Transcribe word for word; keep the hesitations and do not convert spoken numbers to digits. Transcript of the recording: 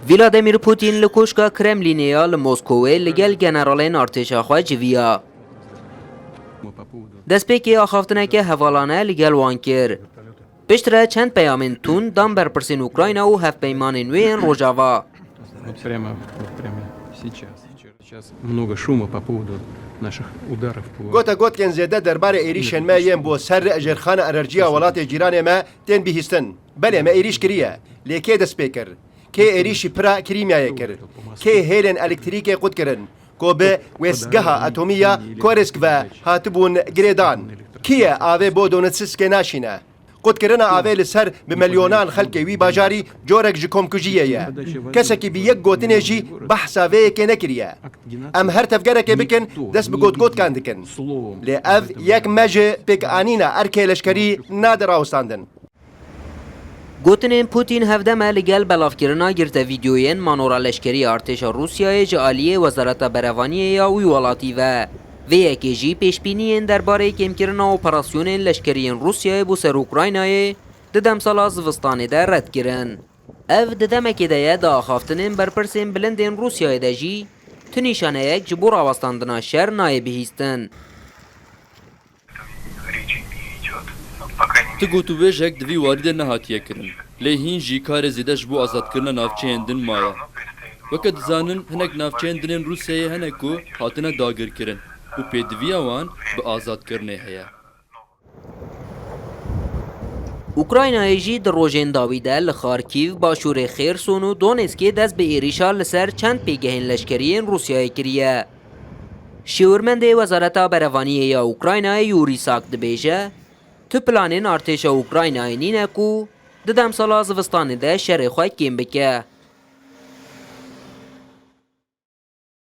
Vladimir Putin li Koşka Kremlînê ya li Moskowê li gel generalên artêşa xwe civiya. Destpêkê axaftineke hevalane li gel wan kir. Piştre çend peyamên tund dan berpirsên Ukrayna û hevpeymanên wê yên Rojava. Вот прямо, вот прямо сейчас. Сейчас много шума по поводу наших ударов по... Gote gotkên zêde derbarê êrîşên me yên bo ser jêrxana enerjiya welatê cîranê me tên bihîstin. Belê me êrîş kiriye. Lê kê dest pê kir? Kê êrîşî pira Krîmyayê kir? Kê hêlên elektrîkê qut kirin? Ku bi wêstgeha atomî ya Kursk ve hatibûn girêdan. Kî ye avê bo Donetskê naşîne? Qutkirina avê li ser bi milyonan xelkê wî bajarî corek ji komkujiyê ye. Kesekî bi yek gotinê jî behsa vê yekê nekiriye. Em her tevgerekê bikin, dest bi gotgotkan dikin. Lê ev yek me ji pêkanîna erkê leşkerî nade rawestandin. Gotinên Putin hevdem e li gel belavkirina girtevîdeoyên manora leşkerî artêşa Rûsyayê ji aliyê Wezareta Berevaniyê ya wî welatî ve. Vê yekê jî pêşbîniyên derbarê kêmkirina operasyonên leşkerî yên Rûsyayê bo ser Ukraynayê di demsala zivistanê de red kirin. Ev di demekê de ye di axaftinên berpirsên bilind ên Rûsyayê de jî tu nîşaneyek ji bo rawestandina şer nayê bihîstin. Tu gotûbêjek di vî warî de nehatiye kirin, lê hîn jî karê zêde ji bo azadkirina navçeyên din maye. Weke dizanin, hinek navçeyên din ên Rûsyayê hene ku hatine dagirkirin û pêdiviya wan bi azadkirinê heye. Ukraynayê jî di rojên dawî de li Xarkîv, başûrê Xêrson û Donetskê dest bi êrîşa li ser çend pêgehên leşkerî yên Rûsyayê kiriye. Şêwirmendê Wezareta Berevaniyê ya Ukraynayê Yurî Sak dibêje, tu planên artêşa Ukraynayê nîne ku di demsala zivistanê de şerê xwe kêm bike.